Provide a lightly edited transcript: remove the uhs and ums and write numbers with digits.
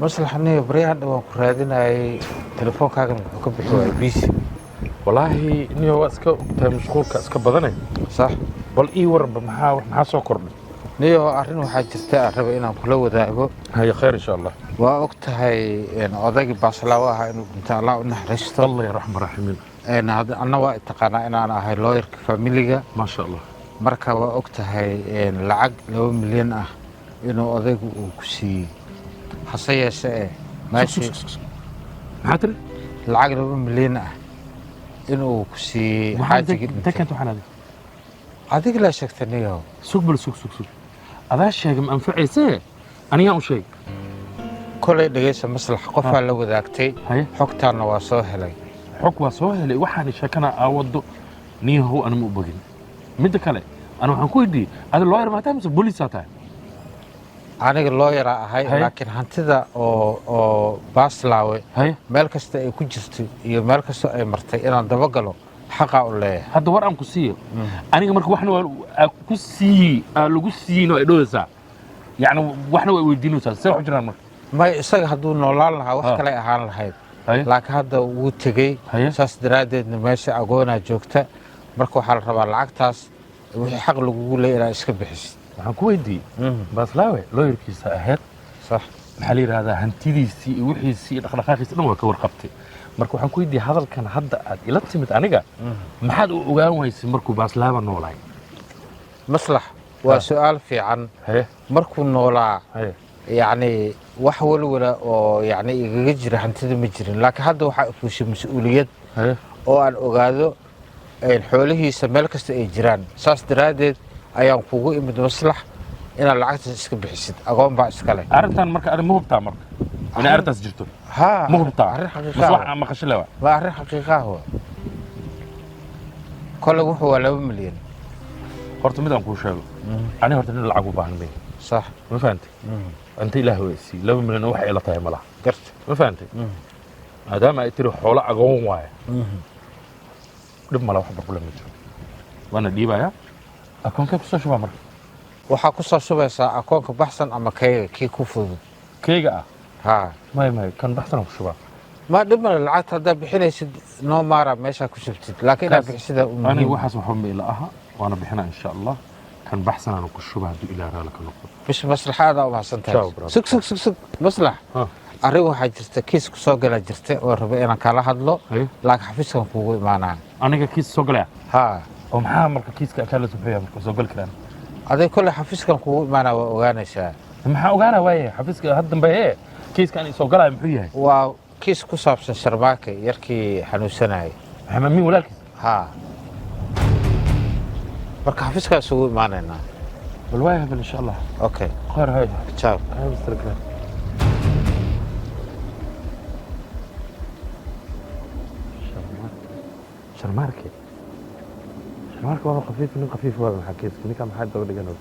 Maslax, aniga baryahan dhan waan ku raadinayay, telefoonkaagana wuxuu ka bixi waayay busy. Walaahi niyo, waa iska ogtahay, mashquulka iska badane. Sax. Bal ii waranba, maxaa soo kordhay? Niyo, arrin waxaa jirta aan raba inaan kula wadaago. Haye, khayr insha Allah. Waa og tahay odaygii Baaslaawo ahaa inuu dhinto, Allah u naxariisto. Allah yarxam raximiin. Anna waa taqaanaa inaan ahay lawyerka familiga. Maasha Allah. Marka waa og tahay lacag 2 milyan ah inuu odaygu uu ku siiyey, hase yeeshe ee meeshii Maxaa tiri? Lacag 2 milyan ah inuu ku siiyey xaajigii dhintay. Takant waxaan adig Adiga laa sheegta, niyow. Sug bal, sug, sug, sug. Adaa sheega, ma anfacaysee, anigaa u sheeg. Kolay dhegaysa, Maslax, qofaa la wadaagtay. Haye. Xogtaanna waa soo helay. Xog waa soo helay, waxaan sheekana aa waddo, niyahow, anima u bogin. Midda kale, ana waxaan ku weydiiyey, adi lawyer maa tahay mise booliisaa tahay? Aniga lawyeraa ahay. Haye. Laakiin hantida oo Baaslaawe Haye. meel kasta ay ku jirto iyo meel kasta ay martay inaan dabagalo xaqaa u leeyahay. Hadda war aan ku siiyo aniga. Marka waxna waa aa ku siiyey, aa lagu siiyeyna waa idhowaysaa, yacni waxna waa weydiinaysaa. See wax u jiraan marka? May, isaga hadduu noolaan lahaa wax Ha. kale ahaan lahayd. Haye. Laakiin hadda wuu tegey. Haye. Saas daraaddeedna meesha agoonaa joogta. Marka waxaa la rabaa lacagtaas wixii xaq lagugu leeyahay inaad iska bixisid. Waxaan ku weydiiyey, Baaslaawe lawyerkiisa ahayd. Sax. Maxaa la yidhahdaa, hantidiisii iyo wixiisii iyo dhaqdhaqaaqiisi dhan waa ka warqabtay. Marka waxaan ku weydiiyey, hadalkan hadda aad ila timid aniga maxaad u ogaan waysay markuu Baaslaawa noolaay? Maslax, waa Ha. su-aal fiican. Haye. Markuu noolaa, Haye. yacni wax walwala oo yacni igaga jira hantida ma jirin, laakiin hadda waxaa fuushay mas-uuliyad Haye. oo aan ogaado xoolihiisa meel kasta ay jiraan. Saas daraaddeed ayaan kugu imid, Maslax, inaad lacagtaas iska bixisid. Agoon baa iska leh. Arrintan marka adi ma hubtaa marka inay arrintaas jirto? Haa. Ma hubtaa? Arrin Mas xaqiiqa wax ah. aan maqasho lewa? Waa arrin xaqiiqa ah. Kole wuxuu waa 2 milyan. Horta mid aan kuu sheego, aniga horta nin lacag u baahan may. Sax. Ma fahantay? Inta Ilaah waa isii, 2 milyan wax ila tahay ma laha. Garta. Ma fahantay? Maadaama ay tiri xoolo agoon waaye, dhib mala, wax problem ma jiro, waana dhiibayaa. Akoonkee kusoo shubaa marka? Waxaa ku soo shubaysaa akoonka Baxsan ama kayga, kii ku fudud. Keyga ah? Haa. May, may, kan Baxsanaan ku shubaa. Ma dhib male, lacagta haddaad bixinaysid noo maara meeshaa ku shubtid, laakiin inaad bixisida u Aniga muhiim. waxaas waxba ma ila aha, waana bixinaa insha Allah. Kan Baxsanaana ku shuba hadduu Ilaah raali ka noqdo. Bish, Maslaxaadaa u mahadsan tahay. Ciao, brother. Sug, sug, sug, sug, Maslax. Ha. Arrin waxaa jirta, kiis ku soo gala jirta oo raba inaan kala hadlo. Haye. Laakiin xafiiskan kuugu imaanaa. Aniga kiis soo galaya? Haa. Oo maxaa marka kiiska akaa la subxiya marka soo gali karaan? Adig kolley xafiiskan kuugu imaanaa, waa ogaanaysaa. Maxaa ogaana waaye xafiiska had dambe ee kiiska aan soo galaya muxuu yahay? Waa kiis ku saabsan Sharmaake, yarkii xanuunsanayay. Maxamed Miin walaalkiis? Haa, marka xafiiskaa isugu imaanaynaa. Bal waaya, bal insha Allah. Okay. Khayr, hay. Ciao. Hay, Mr. Grant. Sharmaarke, Sharmaarke waaba khafiif, nin khafiif waaba. Maxaa kiiska ninka maxaa daba dhigan oo